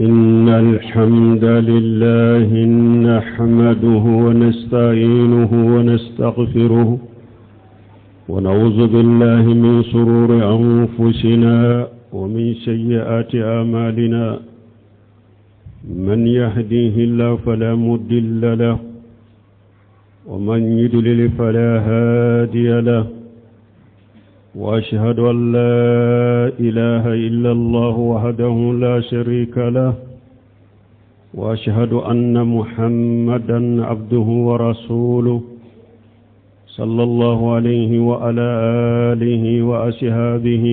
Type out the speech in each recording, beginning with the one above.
إن الحمد لله نحمده ونستعينه ونستغفره ونعوذ بالله من شرور أنفسنا ومن سيئات أعمالنا من يهديه الله فلا مضل له ومن يضلل فلا هادي له واشهد ان لا اله الا الله وحده لا شريك له واشهد ان محمدا عبده ورسوله صلى الله عليه وعلى اله واصحابه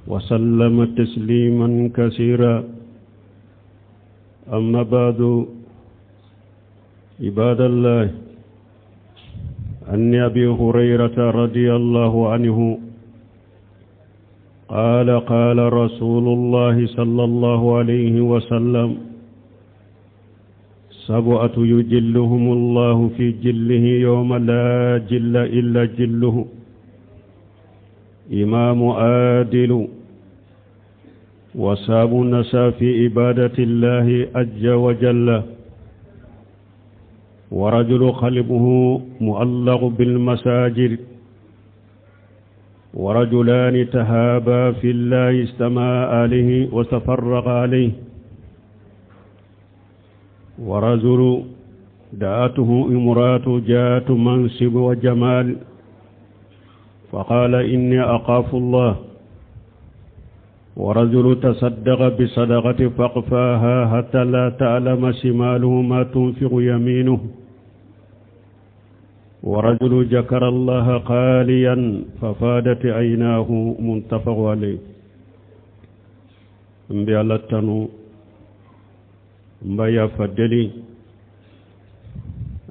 وسلم تسليما كثيرا اما بعد عباد الله عن ابي هريره رضي الله عنه قال قال رسول الله صلى الله عليه وسلم سبعة يجلهم الله في جله يوم لا جل إلا جله إمام عادل وساب نسى في عبادة الله عز وجل ورجل قلبه مؤلق بالمساجد ورجلان تهابا في الله استماع عليه وتفرق عليه ورجل دعته امرأة جاءت منصب وجمال فقال إني أخاف الله ورجل تصدق بصدقة فاقفاها حتى لا تعلم شماله ما تنفق يمينه ورجل ذكر الله خاليا ففادت عيناه متفق عليه n bɛ ala tanu n b'a yafa deli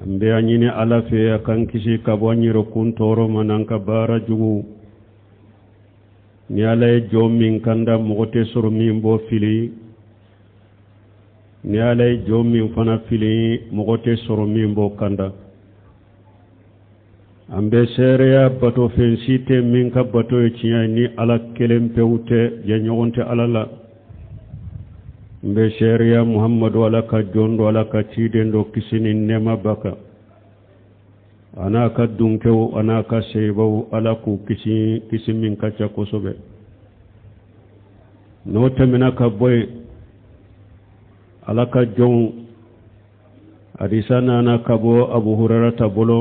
n bɛ a ɲini ala fɛ a k'an kisi ka bɔ an yɛrɛkun tɔɔrɔ ma n'an ka baara jugu ni ala ye jɔn min kanda mɔgɔ tɛ sɔrɔ min b'o fili ni ala ye jɔn min fana fili mɔgɔ tɛ sɔrɔ min b'o kanda an bɛ seereya batofɛn si tɛ min ka bato ye tiɲɛ ye ni ala kelen pewu tɛ jɛɲɔgɔn tɛ ala la n bɛ seereya muhamadu ala ka jɔn don ala ka ciden don kisi ni nɛɛma b'a kan a n'a ka dunkew a n'a ka seyibaw ala k'u kisi kisi min ka ca kosɛbɛ n'o tɛmɛna ka bɔ yen ala ka jɔnw hadisa nana ka bɔ abu hurarata bolo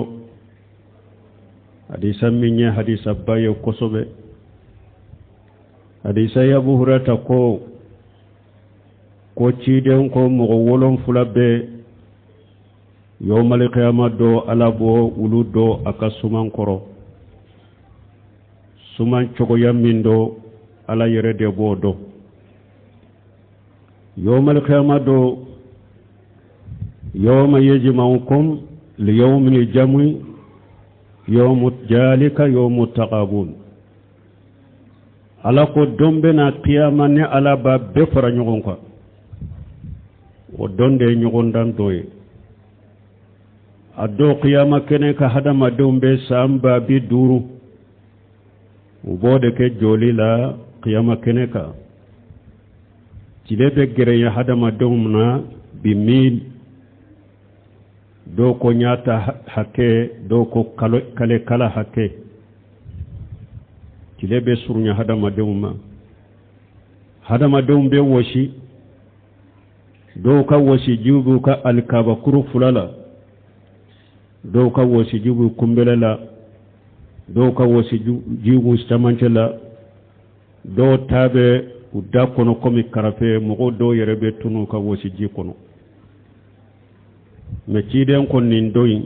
hadisa min ye hadisaba ye kosɛbɛ hadisa ye abu hurarata ko ko ciden ko mɔgɔ wolonfila bɛ yawmalikiyama don ala b'o olu don a ka suman kɔrɔ suman cogoya min don ala yɛrɛ de b'o dɔn yawmalikiyama don yawma yajma'ukum liyawmil jam'i yawmu jalika yawmu taqabun ala ko don bɛ na kiyama ni ala b'a bɛɛ fara ɲɔgɔn kan o don de ye ɲɔgɔndan don ye a don kiyama kɛnɛ kan hadamadenw bɛ san 50000 u b'o de kɛ jɔli la kiyama kɛnɛ kan tile bɛ gɛrɛnya hadamadenw na bi mil dɔw ko ɲata hakɛ dɔw ko kale kala hakɛ tile bɛ surunya hadamadenw ma hadamadenw bɛ wɔsi dɔw ka wɔsijiw b'u ka alikabakuru fila la dɔw ka wɔsijiw b'u kunbɛlɛ la dɔw ka wɔsijiw b'u camancɛ la dɔw ta bɛ u da kɔnɔ komi karafe mɔgɔw dɔw yɛrɛ bɛ tunu u ka wɔsiji kɔnɔ mɛ ciden ko nin don in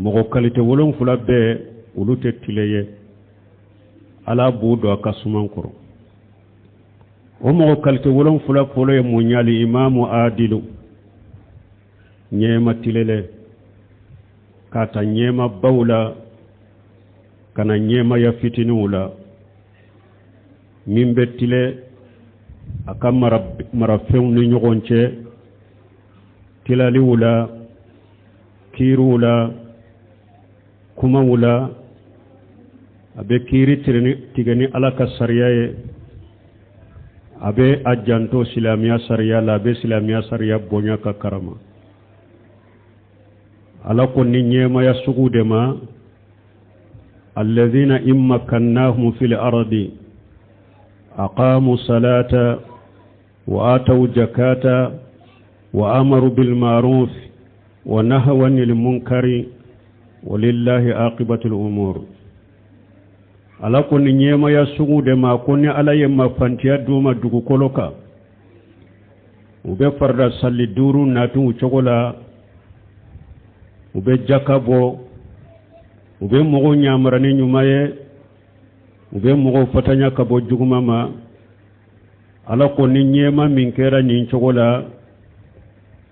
mɔgɔ kalite wolonfila bɛɛ olu tɛ tile ye ala b'u don a ka suman kɔrɔ o mɔgɔ kalite wolonfila fɔlɔ ye mun ye ali imamu adilu ɲɛma tilelen k'a ta ɲɛmabaw la ka na ɲɛmaya fitininw la min bɛ tilen a ka marafɛnw ni ɲɔgɔn cɛ tilaliw la kiiriw la kumaw la a bɛ kiiri tigɛ ni ala ka sariya ye. A bɛ a janto silamɛya sariya la, a bɛ silamɛya sariya bonya ka karama. Ala ko nin ɲɛmaya sugu de ma alladhina in makkannahum fil ardi aqamu salata wa ataw jakata wa amaru bil ma'ruf wa nahaw anil munkari walillahi aqibatul umur. Ala ko nin ɲɛmaya sugu de ma ko ni Ala ye mafantiya d'u ma dugukolo kan, u bɛ farida salli duuru nati u cogo la, u bɛ jaka bɔ, u bɛ mɔgɔw ɲamara ni ɲuman ye, u bɛ mɔgɔw fatanya ka bɔ juguman ma. Ala ko ni ɲɛma min kɛra nin cogo la,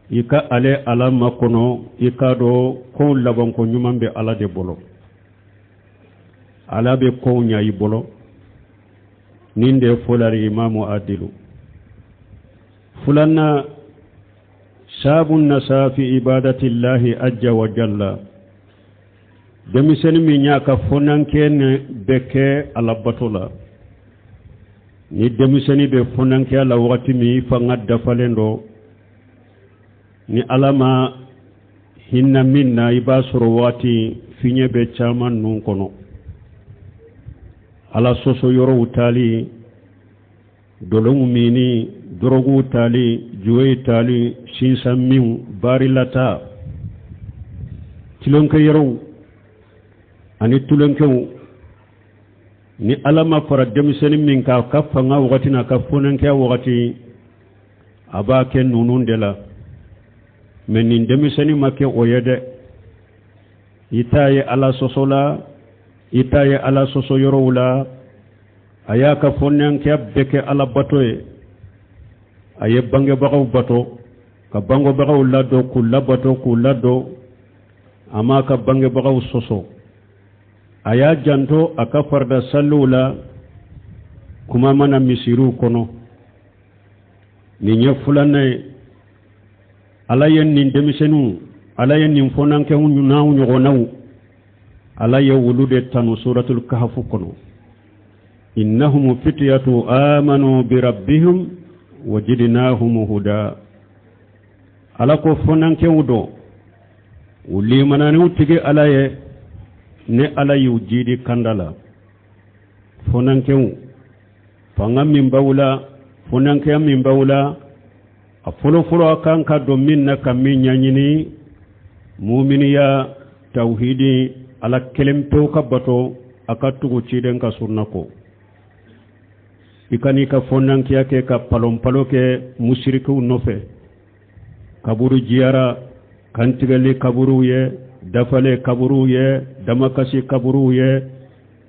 i ka ale Ala makɔnɔ, i k'a dɔn kow labanko ɲuman bɛ Ala de bolo. Ala bɛ kow ɲa i bolo. Nin de fɔla imamu adilu. Filanan, sabun nasa fi ibadatillahi ajja wa jalla. Denmisɛnnin min y'a ka fɔnankɛ ni bɛɛ kɛ Ala bato la, ni denmisɛnnin bɛ fɔnankɛya la wagati min, i fanga dafalen don, ni Ala ma hinɛ min na, i b'a sɔrɔ wagati fiɲɛ bɛ caman nun kɔnɔ. Ala sɔsɔ yɔrɔw taali, dɔlɔw minni, dɔrɔguw taali, juwe taali, sinsan minw, baarilata, tulonkɛ yɔrɔw ani tulonkɛw. Ni Ala ma fara denmisɛnnin min kan ka fanga wagati n'a ka fɔnɛnkɛya wagati, a b'a kɛ ninnu de la. Mɛ nin denmisɛnnin ma kɛ o ye dɛ. I t'a ye Ala sɔsɔ la, i t'a ye Ala sɔsɔ yɔrɔw la. A y'a ka fɔnɛnkɛya bɛɛ kɛ Ala bato ye. A ye bangebagaw bato, ka bangebagaw ladon, k'u labato, k'u ladon. A m'a ka bangebagaw sɔsɔ. A y'a janto a ka farida salliw la, kuma mana misiriw kɔnɔ. Nin ye filanan ye. Ala ye nin denmisɛnninw, Ala ye nin fɔnankɛw n'anw ɲɔgɔnnaw, Ala ye wulu de tanu suratul kahafu kɔnɔ. Innahum fityatu amanu bi rabbihim wa jidnahum huda. Ala ko fɔnankɛw don, u limananiw tigi Ala ye, ni Ala y'u jidi kanda la. Fɔnankɛw, fanga min b'aw la, fɔnankɛya min b'aw la, a fɔlɔfɔlɔ a kan ka don min na ka min ɲɛɲini, muminiya, tawhidi, Ala kelen pewu ka bato, a ka tugu ciden ka sunna kɔ. I ka n'i ka fɔnankiya kɛ ka palonpalo kɛ musirikiw nɔfɛ, kaburu jiyara, kantigɛli kaburuw ye, dafale kaburuw ye, damakasi kaburuw ye,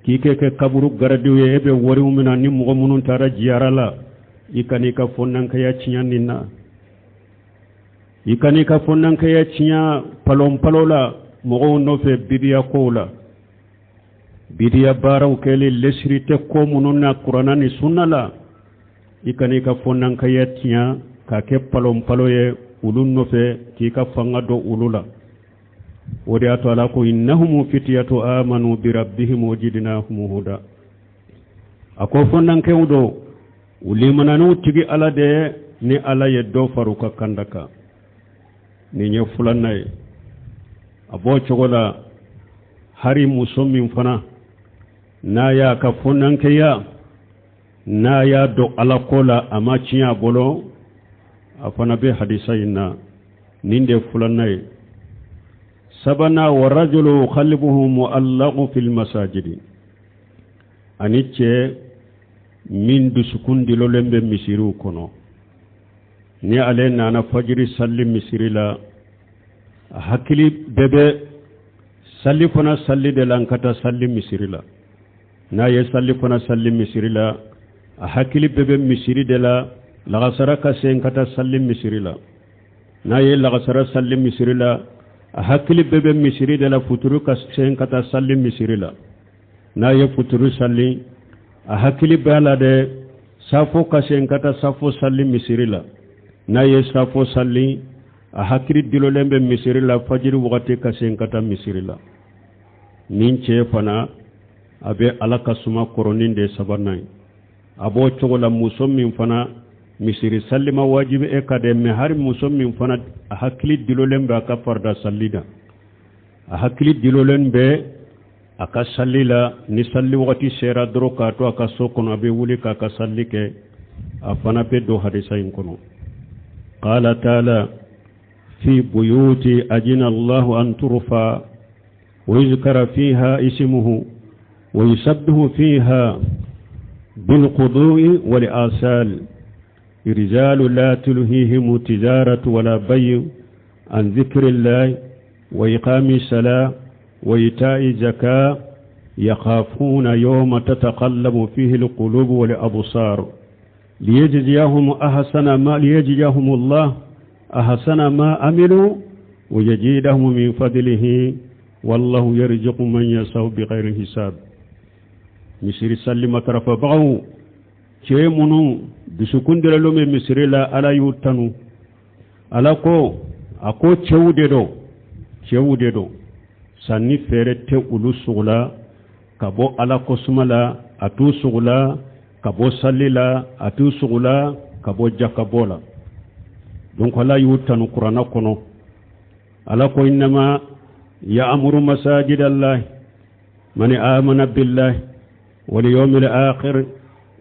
k'i kɛ kɛ kaburu garadiw ye, e bɛ wariw minɛ ni mɔgɔ minnu taara jiyara la. I ka n'i ka fɔnankɛya tiɲɛ nin na. I ka n'i ka fɔnankɛya tiɲɛ palonpalo la mɔgɔw nɔfɛ bidiya kow la. Bidiya baaraw kɛli lesiri tɛ ko minnu na kuranna ni sunna la, i ka n'i ka fɔnankɛya tiɲɛ k'a kɛ palonpalo ye olu nɔfɛ, k'i ka fanga don olu la. O de y'a to Ala ko innahum fityatu amanu bi rabbihim wa jidnahum huda. A ko fɔnankɛw don, u limananiw tigi Ala de, ni Ala ye dɔ fara u ka kanda kan. Nin ye filanan ye. A b'o cogo la, hari muso min fana n'a y'a ka fɔnankɛya, n'a y'a dɔn Ala ko la, a ma tiɲɛ a bolo, a fana bɛ hadisa in na. Nin de ye filanan ye. Sabanan, wa rajulu qalbuhu mu'allaqu fil masajidi. Ani cɛ min dusukun dilolen bɛ misiriw kɔnɔ, ni ale nana fajiri salli misiri la, a hakili bɛɛ bɛ salli fana salli de la, n ka taa salli misiri la. N'a ye salli fana salli misiri la, a hakili bɛɛ bɛ misiri de la, lagasara ka se n ka taa salli misiri la. N'a ye lagasara salli misiri la, a hakili bɛɛ bɛ misiri de la, futuru ka se n ka taa salli misiri la. N'a ye futuru salli, a hakili b'a la dɛ, safo ka se n ka taa safo salli misiri la. N'a ye safo salli, a hakili dilolen bɛ misiri la, fajiri wagati ka se n ka taa misiri la. Nin cɛ fana a bɛ Ala ka suma kɔrɔnin de sabanan ye. A b'o cogo la muso min fana misiri salli ma wajibi e kan dɛ, mɛ hari muso min fana a hakili dulolen bɛ a ka farida salli la, a hakili dulolen bɛ a ka salli la, ni salli wagati sera dɔrɔn k'a to a ka so kɔnɔ, a bɛ wuli k'a ka salli kɛ, a fana bɛ don hadisa in kɔnɔ. Qala taala fi buyuti ajina allahu an turfa wa yuzkara fiha ismuhu wa yusabbihu fiha bilqudu'i wal asal rijalu la tulhihim tijaratu wala bay'u an dhikrillahi wa iqami salah wa ita'i zakah yakhafuna yawma tataqallabu fihi alqulub wal absar liyajziyahum ahsana ma liyajziyahum Allah ahsana ma amilu wa yazidahum min fadlihi wallahu yarzuqu man yasha'u bighayri hisab. Misiri salli matarafabagaw, cɛ minnu dusukun dɛrɛlen bɛ misiri la, Ala y'u tanu. Ala ko, a ko cɛw de don, cɛw de don, sanni feere tɛ olu sogo la ka bɔ Ala kosuma la, a t'u sogo la ka bɔ sali la, a t'u sogo la ka bɔ jakabɔ la. Donc Ala y'u tanu kuranna kɔnɔ. Ala ko innama ya'muru masajidallahi man amana billahi wal yawmil akhir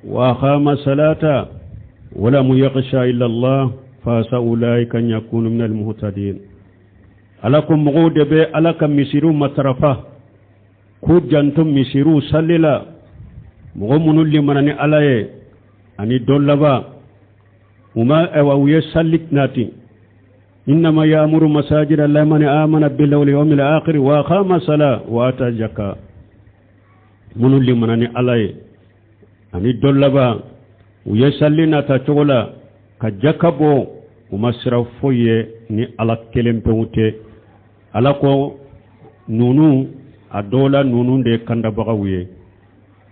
wa aqama salata wa lam yakhsha illa Allah fa asa ulaika an yakunu minal muhtadin. Ala ko mɔgɔw de bɛ Ala ka misiriw matarafa, k'u janto misiriw sali la, mɔgɔ minnu limana ni Ala ye ani don laban, u ma ayiwa u ye sali nati. Innama ya'muru masajida allahi man amana billahi wal yawmil akhir wa aqama sala wa ata zaka. Minnu limana ni Ala ye ani don laban, u ye sali nata cogo la ka jaka bɔ, u ma siran foyi ye ni Ala kelen pewu tɛ. Ala ko ninnu a dɔw la ninnu de ye kandabagaw ye.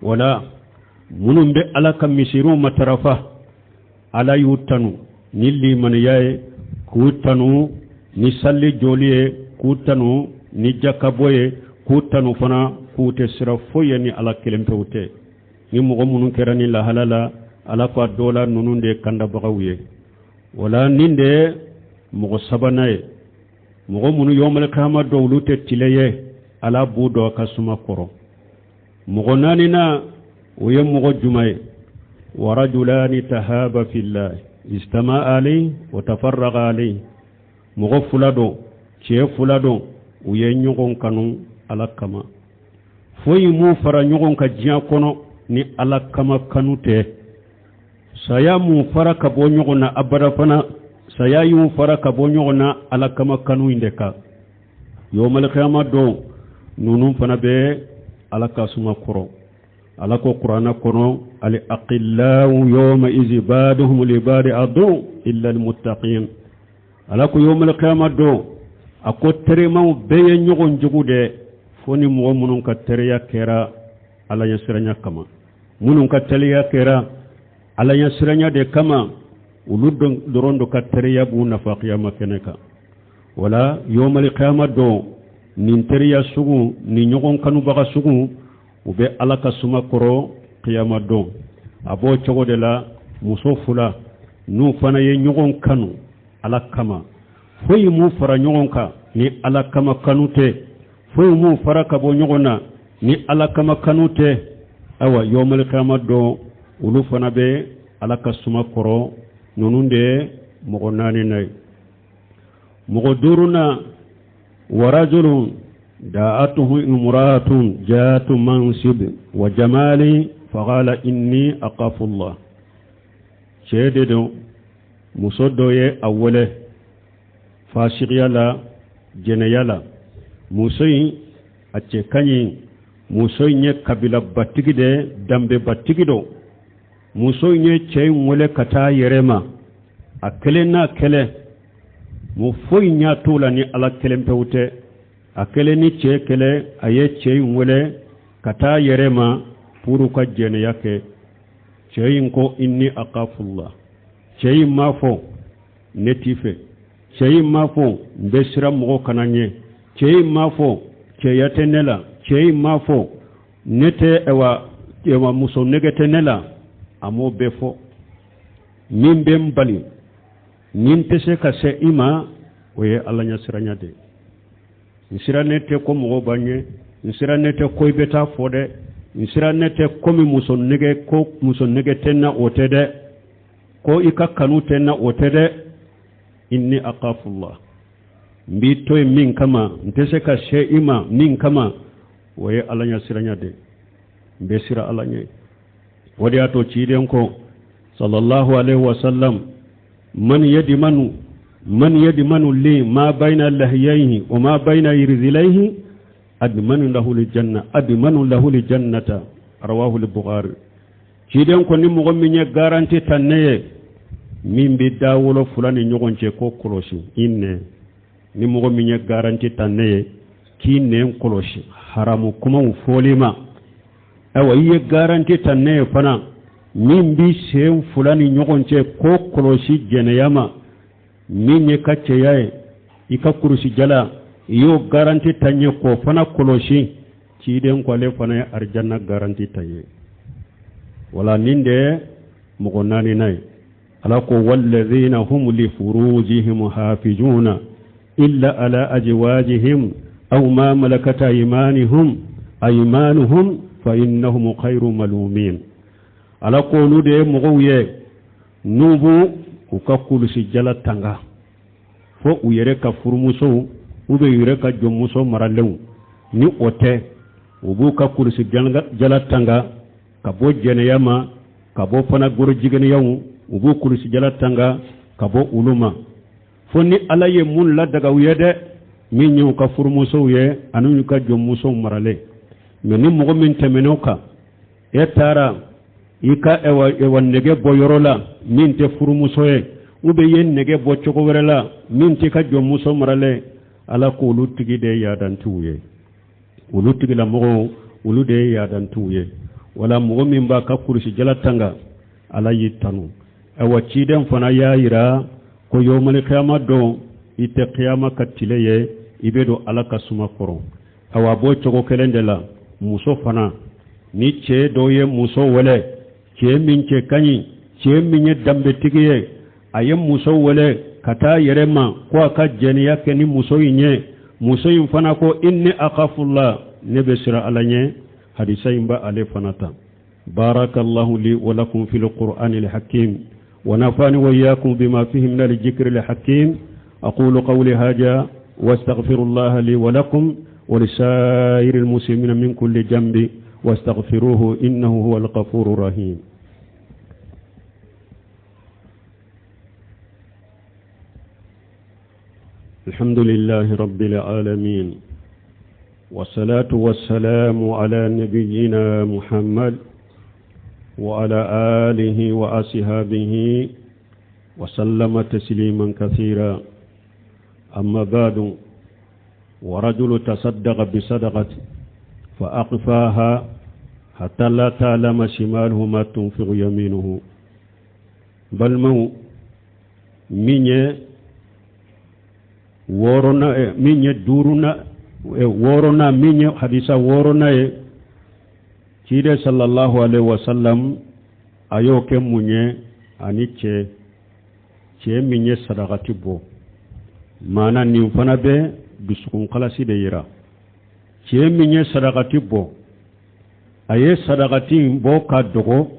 Wala minnu bɛ Ala ka misiriw matarafa, Ala y'u tanu ni limaniya ye, k'u tanu ni sali jɔli ye, k'u tanu ni jakabɔ ye, k'u tanu fana k'u tɛ siran foyi ye ni Ala kelen pewu tɛ. Ni mɔgɔ minnu kɛra ni lahala la, Ala ko a dɔw la ninnu de ye kandabagaw ye. Wala nin de ye mɔgɔ sabanan ye, mɔgɔ minnu yawmal qiyama dɔw olu tɛ tile ye, Ala b'u dɔn a ka suma kɔrɔ. Mɔgɔ naaninan o ye mɔgɔ jumɛn ye? Wa rajulani tahaba fillahi istama alayhi wa tafarraqa alayhi. Mɔgɔ fila don, cɛ fila don, u ye ɲɔgɔn kanu Ala kama. Foyi m'u fara ɲɔgɔn kan diɲɛ kɔnɔ ni Ala kama kanu tɛ. Saya m'u fara ka bɔ ɲɔgɔn na abada fana, saya y'u fara ka bɔ ɲɔgɔn na Ala kama kanu in de kan. Yawmal qiyama don ninnu fana bɛ Ala ka suma kɔrɔ. Ala ko kuranna kɔnɔ al aqillau yawma izi ba'duhum li ba'di adu illa al muttaqin. Ala ko yawmal qiyama don, a ko terimaw bɛɛ ye ɲɔgɔn jugu de, fo ni mɔgɔ minnu ka teriya kɛra Ala ɲɛsiranya kama, minnu ka teriya kɛra Ala ɲɛsiranya de kama, olu dɔrɔn do ka teriya b'u nafa kiyama kɛnɛ kan. Wala yawmal qiyama don, nin teriya sugu ni ɲɔgɔn kanubaga sugu, u bɛ Ala ka suma kɔrɔ kiyama don. A b'o cogo de la muso fila n'u fana ye ɲɔgɔn kanu Ala kama, foyi m'u fara ɲɔgɔn kan ni Ala kama kanu tɛ, foyi m'u fara ka bɔ ɲɔgɔn na ni Ala kama kanu tɛ. Ayiwa yawmal qiyama don, olu fana bɛ Ala ka suma kɔrɔ. Ninnu de ye mɔgɔ naani na ye. Mɔgɔ duurunan, warajulun da'atuhu imra'atun jatu mansib wa jamali faqala inni aqafu Allah. Cɛ de don, muso dɔ ye a wele fasigiya la, jɛnɛya la. Muso in a cɛ ka ɲi, muso in ye kabilabatigi de, danbebatigi don. Muso in ye cɛ in wele ka taa yɛrɛ ma, a kelen n'a kɛlɛ, mo foyi ɲɛ t'o la ni Ala kelen pewu tɛ. A kelen ni cɛ kɛlɛ, a ye cɛ in wele ka taa yɛrɛ ma pour ka jɛnɛya kɛ. Cɛ in ko inni aqafullah. Cɛ in m'a fɔ ne t'i fɛ, cɛ in m'a fɔ n bɛ siran mɔgɔ kana ɲɛ, cɛ in m'a fɔ cɛya tɛ ne la, cɛ in m'a fɔ ne tɛ, ayiwa, ayiwa, muso nege tɛ ne la. A m'o bɛɛ fɔ. Min bɛ n bali ni n tɛ se ka se i ma, o ye Ala ɲɛsiranya de ye. N sirannen tɛ ko mɔgɔw b'an ye, n sirannen tɛ ko i bɛ taa fɔ dɛ, n sirannen tɛ komi muso nege, ko muso nege tɛ n na, o tɛ dɛ, ko i ka kanu tɛ n na, o tɛ dɛ. Inni akafullah, n b'i to yen min kama, n tɛ se ka se i ma min kama, o ye Ala ɲɛsiranya de ye. N bɛ siran Ala ɲɛ. O de y'a to ciden ko sallallahu alaihi wasallam: man yadmanu, man yadmanu li ma bayna lahiyaihi wa ma bayna irzilayhi admanu lahu aljanna, admanu lahu aljannata. Rawahu al-Bukhari. Ciden ko ni mɔgɔ min ye garanti ta ne ye, min bɛ dawolo fila ni ɲɔgɔn cɛ ko kɔlɔsi i nɛn, ni mɔgɔ min ye garanti ta ne ye k'i nɛn kɔlɔsi haramu kumaw fɔli ma, ayiwa, i ye garanti ta ne ye fana min b'i sen fila ni ɲɔgɔn cɛ ko kɔlɔsi jɛnɛya ma, min ye ka cɛya ye, i ka kurusi jala, i y'o garanti ta n ye k'o fana kɔlɔsi. Ciden ko ale fana ye arijanna garanti ta ye. Wala nin de mɔgɔ naaninan ye. Ala ko: walladhina hum li furujihim hafizuna illa ala azwajihim aw ma malakat aymanihum aymanuhum fa innahum khayru malumin. Ala ko olu de ye mɔgɔw ye n'u b'u u ka kulusi jala tanga fo u yɛrɛ ka furumusow u bɛ yɛrɛ ka jɔnmuso maralenw. Ni o tɛ, u b'u ka kulusi jala tanga ka bɔ jɛnɛya ma, ka bɔ fana gorojigɛnɛyaw, u b'u kulusi jala tanga ka bɔ olu ma, fo ni Ala ye mun ladaga u ye dɛ, min y'u ka furumusow ye ani y'u ka jɔnmusow maralen. Mɛ ni mɔgɔ min tɛmɛn'o kan, e taara i ka ewa nɛgɛ bɔ yɔrɔ la min tɛ furumuso ye, u bɛ ye nɛgɛ bɔ cogo wɛrɛ la min tɛ ka jɔnmuso maralen, Ala k'olu tigi de ye yadantiw ye. Olu tigilamɔgɔw, olu de ye yadantiw ye. Wala mɔgɔ min b'a ka kurusi jala tanga, Ala y'i tanu. Ayiwa, ciden fana y'a yira ko yomali kiyama don, i tɛ kiyama ka tile ye, i bɛ don Ala ka suma kɔrɔ. Awa, a b'o cogo kelen de la muso fana. Ni cɛ dɔ ye muso wele, cɛ min cɛ ka ɲi, cɛ min ye danbetigi ye, a ye muso wele ka taa yɛrɛ ma ko a ka jɛnɛya kɛ ni muso in ye, muso in fana ko: inni akafullah, ne bɛ siran Ala ɲɛ, hadisa in b'a ale fana ta. Barakallahu li wa lakum fil qur'ani al-hakim wa nafani wa iyyakum bima fihi min al-dhikri al-hakim. Aqulu qawli hadha wa astaghfirullaha li wa lakum wa lisa'iril muslimina min kulli jambi wastaghfiruhu innahu huwal ghafurur rahim. الحمد لله رب العالمين، والصلاة والسلام على نبينا محمد وعلى آله وأصحابه وسلم تسليما كثيرا. أما بعد، ورجل تصدق بصدقة فأخفاها حتى لا تعلم شماله ما تنفق يمينه. بل مو min ye wɔɔrɔnan, min ye duurunan, wɔɔrɔnan, min ye hadisa wɔɔrɔnan ye, ciden sallallahu alaihi wasallam a y'o kɛ mun ye? Ani cɛ min ye sadakati bɔ, maana nin fana bɛ dusukun kalasi de yira. Cɛ min ye sadakati bɔ, a ye sadakati in bɔ ka dogo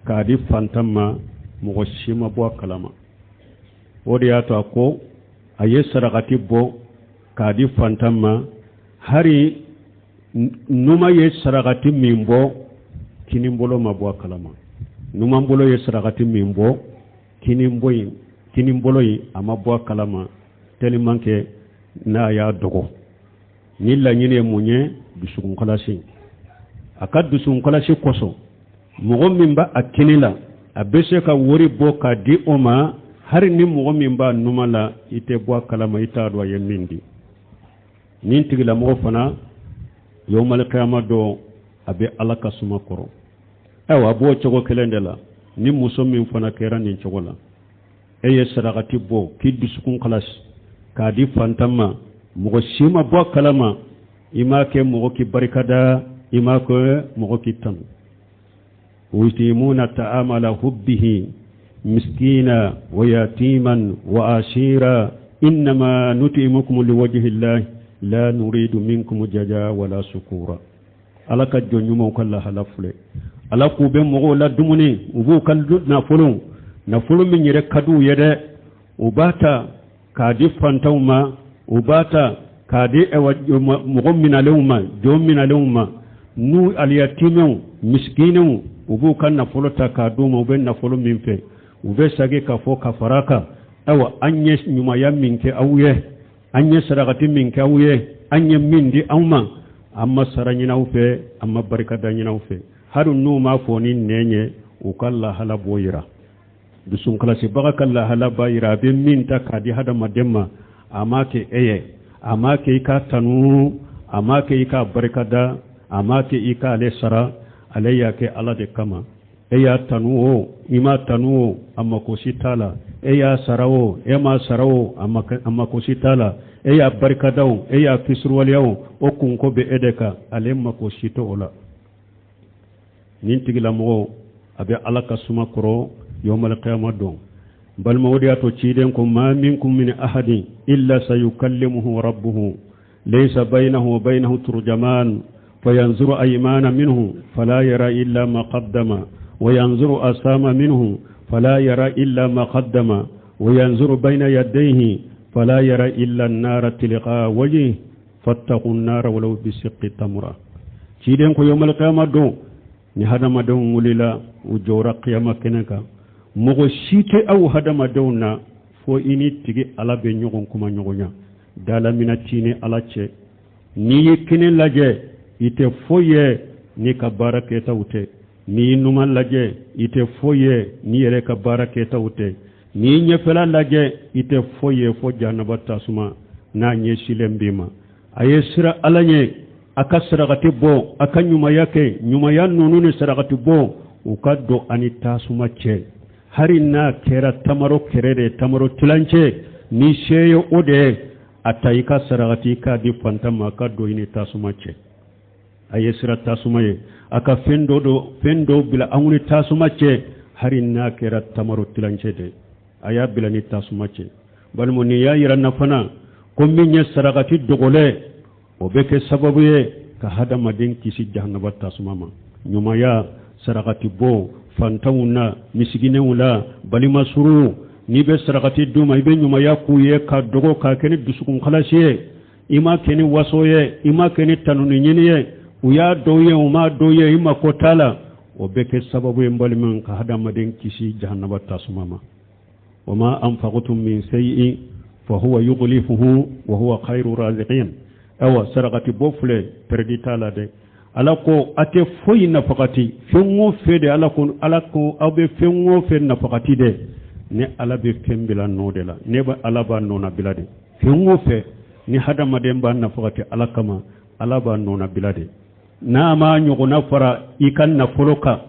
k'a di fantan ma, mɔgɔ si ma bɔ a kalama. O de y'a to a ko a ye sarakati bɔ k'a di fantan ma, hari numa ye sarakati min bɔ, kinin bolo ma bɔ a kalama. Numan bolo ye sarakati min bɔ, kinin bolo in a ma bɔ a kalama, tellement que n'a y'a dogo. Ni laɲini ye mun ye? Dusukun kalasi. A ka dusukun kalasi kosɔn, mɔgɔ min b'a a kini la, a bɛ se ka wari bɔ k'a di o ma, hari ni mɔgɔ min b'a numa la, i tɛ bɔ a kalama, i t'a dɔn a ye min di. Nin tigilamɔgɔ fana, yawmal qiyama don, a bɛ Ala ka suma kɔrɔ. Ayiwa, a b'o cogo kelen de la ni muso min fana kɛra nin cogo la. E ye sarakati bɔ k'i dusukun kalasi k'a di fantan ma, mɔgɔ si ma bɔ a kalama, i m'a kɛ mɔgɔ k'i barikada, i m'a kɛ mɔgɔ k'i tanu. ويتيمون الطعام على حبه مسكينا ويتيما وأسيرا إنما نطعمكم لوجه الله لا نريد منكم جزاء ولا شكورا. Ala ka jɔn ɲumanw ka lahala filɛ. Ala k'u bɛ mɔgɔw la dumuni, u b'u ka nafolo, nafolo min yɛrɛ ka d'u ye dɛ, u b'a ta k'a di fantanw ma, u b'a ta k'a di mɔgɔ minalenw ma, jɔn minalenw ma, n'u aliyatimɛw, misikinɛw, u b'u ka nafolo ta k'a d'u ma. U bɛ nafolo min fɛ, u bɛ sagi k'a fɔ ka fara kan: ayiwa, an ye ɲumanya min kɛ aw ye, an ye sarakati min kɛ aw ye, an ye min di aw ma, an ma sara ɲini aw fɛ, an ma barikada ɲini aw fɛ. Hali n'u m'a fɔ ni nɛn ye, u ka lahala b'o yira. Dusunkalasibaga ka lahala b'a yira, a bɛ min ta k'a di hadamaden ma, a m'a kɛ e ye, a m'a kɛ i k'a tanu, a m'a kɛ i k'a barikada, a m'a kɛ i k'ale sara. Ale y'a kɛ Ala de kama. E y'a tanu o, i m'a tanu o, a mako si t'a la. E y'a sara o, e m'a sara o, a mako si t'a la. E y'a barikada o, e y'a fisuruwaleya o, o kunko bɛ e de kan, ale mako si tɛ o la. Nin tigilamɔgɔ, a bɛ Ala ka suma kɔrɔ yawmal qiyama don. Balima, o de y'a to ciden ko: ma minkum min ahadin illa sayukallimuhu rabbuhu laysa baynahu wa baynahu turjaman fayanzuru aymana minhu fala yara illa ma qaddama وينظر أسام منه فلا يرى إلا ما قدم وينظر بين يديه فلا يرى إلا النار تلقاء وجهه فاتقوا النار ولو بشق تمرة. Ciden ko yawmal qiyama don, ni hadamadenw wulila, u jɔra qiyama kɛnɛ kan, mɔgɔ si tɛ aw hadamadenw na fo i ni tigi Ala bɛ ɲɔgɔn kuma ɲɔgɔnya dalamina t'i ni Ala cɛ. N'i ye kini lajɛ, i tɛ foyi ye n'i ka baara kɛtaw tɛ. N'i ye numan lajɛ, i tɛ foyi ye n'i yɛrɛ ka baara kɛtaw tɛ. N'i ɲɛfɛla lajɛ, i tɛ foyi ye fo jahanaba tasuma n'a ɲɛsilen b'i ma. A ye sira Ala ɲɛ, a ka sarakati bɔ, a ka ɲumanya kɛ. Ɲumanya ninnu ni sarakati bɔ, u ka don ani tasuma cɛ, hali n'a kɛra tamaro kɛrɛ de, tamaro tilancɛ, ni se ye o de ye, a ta i ka sarakati k'a di fantan ma, a ka don i ni tasuma cɛ. A ye sira tasuma ye, a ka fɛn dɔ dɔ fɛn dɔw bila an ni tasuma cɛ, hali n'a kɛra tamaro tilancɛ de, a y'a bila ni tasuma cɛ. Balima, nin y'a yira na fana ko min ye sarakati dogolen, o bɛ kɛ sababu ye ka hadamaden kisi jahanaba tasuma ma. Ɲumanya, sarakati bɔ fantanw na, misiginɛw la, balima suru, n'i bɛ sarakati d'u ma, i bɛ ɲumanya k'u ye ka dogo, k'a kɛ ni dusukun kalasi ye, i m'a kɛ ni waso ye, i m'a kɛ ni tanuni ɲini ye, u y'a dɔw ye, u m'a dɔw ye, i mako t'a la, o bɛ kɛ sababu ye, n balima, ka hadamaden kisi jahanaba tasuma ma. Wa ma anfaqtum min shay'in fa huwa yukhlifuhu wa huwa khayru raziqin. Awa, sarakati bɔ filɛ, pɛrɛdi t'a la dɛ. Ala ko a tɛ foyi nafakati, fɛn o fɛn de, Ala ko, Ala ko aw bɛ fɛn o fɛn nafakati dɛ, ni Ala bɛ fɛn bila nɔ de la, ne bɛ Ala b'a nɔna bila de. Fɛn o fɛn ni hadamaden b'a nafakati Ala kama, Ala b'a nɔna bila de. N'a ma ɲɔgɔnna fara i ka nafolo kan,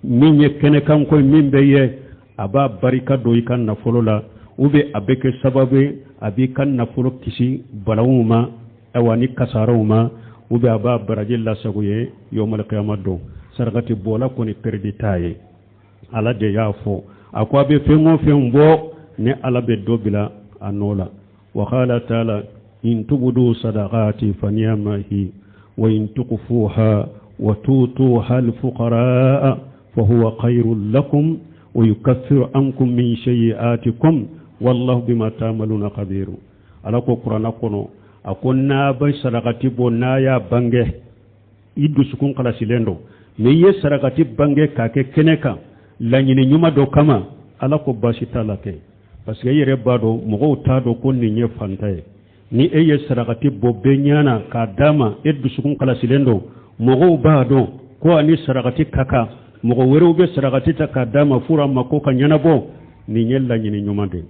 min ye kɛnɛkanko ye, min bɛ ye, a b'a barika don i ka nafolo la, ou bien a bɛ kɛ sababu ye a b'i ka nafolo kisi balawu ma, ayiwa, ni kasaraw ma, ou bien a b'a baraji lasago ye yawmal qiyama don. Sarakati bɔla kɔni, pɛrɛdi t'a ye. Ala de y'a fɔ, a ko a bɛ fɛn o fɛn bɔ, ni Ala bɛ dɔ bila a nɔ la. Wa qala taala in tubdu sadaqati fa ni'ma hi wa in tukhfuha wa tutuha al-fuqara fa huwa khayrun lakum wa yukaffiru ankum min sayyi'atikum wallahu bima ta'maluna khabir. Ala ko Kuranna kɔnɔ, a ko n'a bɛ sarakati bɔ, n'a y'a bange, i dusukun kalasilen don, n'i ye sarakati bange k'a kɛ kɛnɛ kan laɲini ɲuman dɔ kama, Ala ko baasi t'a la kɛ, parce que e yɛrɛ b'a dɔn, mɔgɔw t'a dɔn ko nin ye fanta ye. Ni e ye sarakati bɔ bɛɛ ɲɛna k'a d'a ma, e dusukun kalasilen don, mɔgɔw b'a dɔn ko ani sarakati ka kan, mɔgɔ wɛrɛw bɛ sarakati ta k'a d'a ma fura ma ko ka ɲɛnabɔ, nin ye laɲini ɲuman de ye.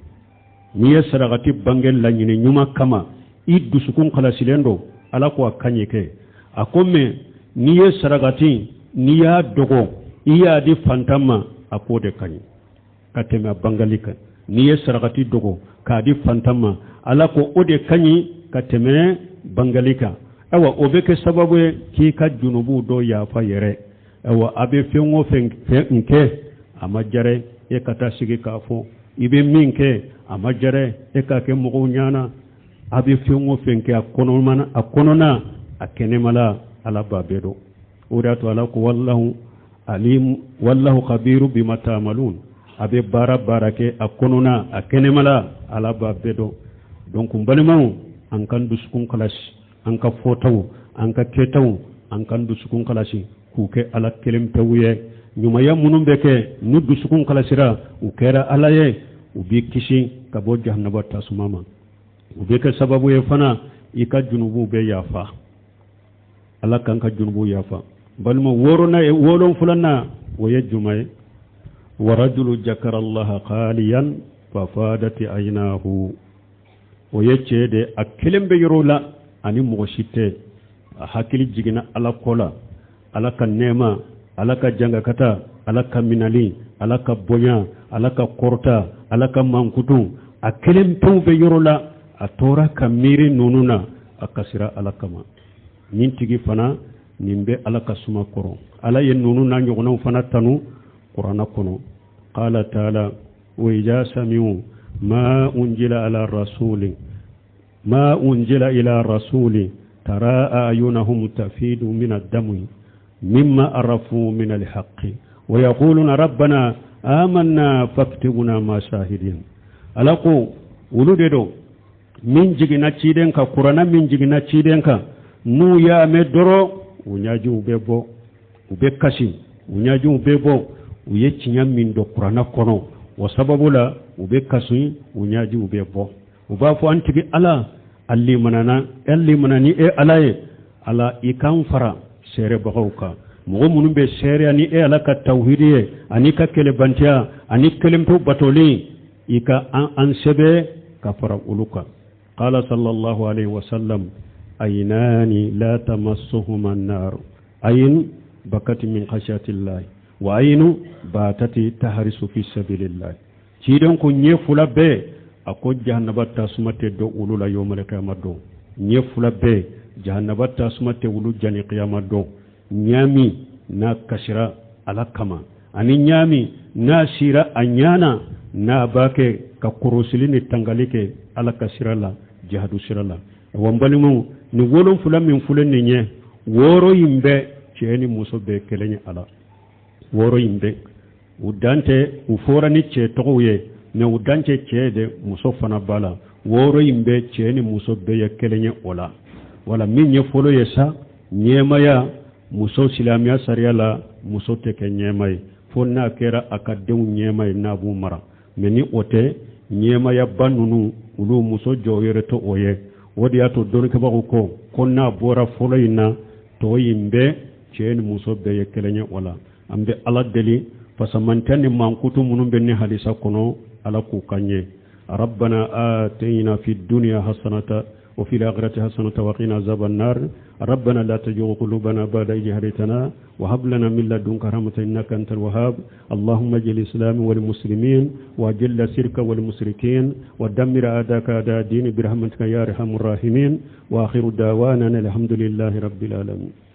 N'i ye sarakati bange laɲini ɲuman kama, i dusukun kalasilen don, Ala ko a ka ɲi kɛ. A ko mɛ n'i ye sarakati, n'i y'a dogo, i y'a di fantan ma, a k'o de ka ɲi ka tɛmɛ a bangali kan. N'i ye sarakati dogo k'a di fantan ma, Ala ko o de ka ɲi ka tɛmɛ bangali kan. Ayiwa, o bɛ kɛ sababu ye k'i ka junubuw dɔ yafa yɛrɛ. Ayiwa, a bɛ fɛn o fɛn kɛ, a ma jɛrɛ e ka taa sigi k'a fɔ. I bɛ min kɛ, a ma jɛrɛ e k'a kɛ mɔgɔw ɲana. A bɛ fɛn o fɛn kɛ, a kɔnɔna, a kɔnɔna, a kɛnɛmala, Ala b'a bɛɛ dɔn. O de y'a to Ala ko wallahu alim wallahu khabiru bima ta'malun. A bɛ baara baara kɛ, a kɔnɔna, a kɛnɛmala, Ala b'a bɛɛ dɔn. Donc n balimaw, an k'an dusukun kalasi, an ka fɔtaw, an ka kɛtaw, an k'an dusukun kalasi k'u kɛ Ala kelen pewu ye. Ɲumanya minnu bɛ kɛ n'u dusukun kalasira, u kɛra Ala ye, u b'i kisi ka bɔ jahanaba tasuma ma. U bɛ kɛ sababu ye fana i ka junubuw bɛ yafa. Ala k'an ka junubuw yafa. Balima, wɔɔrɔnan ye, wolonfilanan, o ye juma ye? Warajulu jakara allaha khaliyan fafadati aynahu. O ye cɛ de, a kelen bɛ yɔrɔ la ani mɔgɔ si tɛ, a hakili jiginna Ala kɔ la, Ala ka nɛɛma, Ala ka jangakata, Ala ka minali, Ala ka bonya, Ala ka kɔrɔta, Ala ka mankutu. A kelen pewu bɛ yɔrɔ la, a tora ka miiri ninnu na, a kasira Ala kama. Nin tigi fana nin bɛ Ala ka suma kɔrɔ. Ala ye ninnu n'a ɲɔgɔnnaw fana tanu Kuranna kɔnɔ. Qala taala wa iza sami'u ma unjila ala rasuli ma unjila ila rasuli tara ayunahum tafidu min ad-dami mimma arafu min al-haqqi wa yaquluna rabbana amanna faktubna ma shahidin. Ala ko olu de don min jiginna ciden kan, Kuranna min jiginna ciden kan, n'u y'a mɛn dɔrɔn, u ɲajiw bɛ bɔ, u bɛ kasi, u ɲajiw bɛ bɔ. U ye tiɲɛ min dɔn Kuranna kɔnɔ, o sababu la u bɛ kasi, u ɲajiw bɛ bɔ. U b'a fɔ: an tigi Ala, an limanana, an limana ni e Ala ye. Ala, i k'an fara seerebagaw kan, mɔgɔ minnu bɛ seereya ni e Ala ka tawhidi ye ani ka kɛlɛbantiya ani kelenpew batoli, i ka an sɛbɛ ka fara olu kan. Qala sallallahu alaihi wasallam: aynani la tamassuhuma an-nar, ayn bakati min khashyati llahi wa aynu batati tahrisu fi sabilillah. Ciden ko ɲɛ fila bɛɛ, a ko jahanaba tasuma tɛ don olu la yawmal qiyama don. Ɲɛ fila bɛɛ, jahanaba tasuma tɛ olu jani qiyama don. Ɲaami n'a kasira Ala kama, ani ɲaami n'a sira a ɲana, n'a b'a kɛ ka kɔrɔsili ni tangali kɛ Ala ka sira la, jihadu sira la. Wa n balimaw, nin wolonfila min filɛ nin ye, wɔɔrɔ in bɛɛ, cɛ ni muso bɛɛ kelen ye. Ala wɔɔrɔ in bɛɛ, u dan tɛ, u fɔra ni cɛ tɔgɔw ye, mɛ u dan tɛ cɛ de, muso fana b'a la. Wɔɔrɔ in bɛɛ, cɛ ni muso bɛɛ ye kelen ye o la. Wala min ye fɔlɔ ye sa, ɲɛmaya. Muso, silamɛya sariya la, muso tɛ kɛ ɲɛma ye fo n'a kɛra a ka denw ɲɛma ye, n'a b'u mara. Mɛ ni o tɛ, ɲɛmayaba ninnu, olu muso jɔ yɛrɛ to o ye. O de y'a to dɔnnikɛbagaw ko n'a bɔra fɔlɔ in na, tɔ in bɛɛ, cɛ ni muso bɛɛ ye kelen ye o la. An bɛ Ala deli, fasamantɛ ni mankutu minnu bɛ ni hadisa kɔnɔ, Ala k'u ka ɲɛ. ربنا آتنا في الدنيا حسنة وفي الآخرة حسنة وقنا عذاب النار. ربنا لا تزغ قلوبنا بعد إذ هديتنا وهب لنا من لدنك رحمة إنك أنت الوهاب. اللهم اجعل الإسلام والمسلمين وأذل الشرك والمشركين ودمر أعداءك أعداء الدين برحمتك يا أرحم الراحمين. وآخر دعوانا الحمد لله رب العالمين.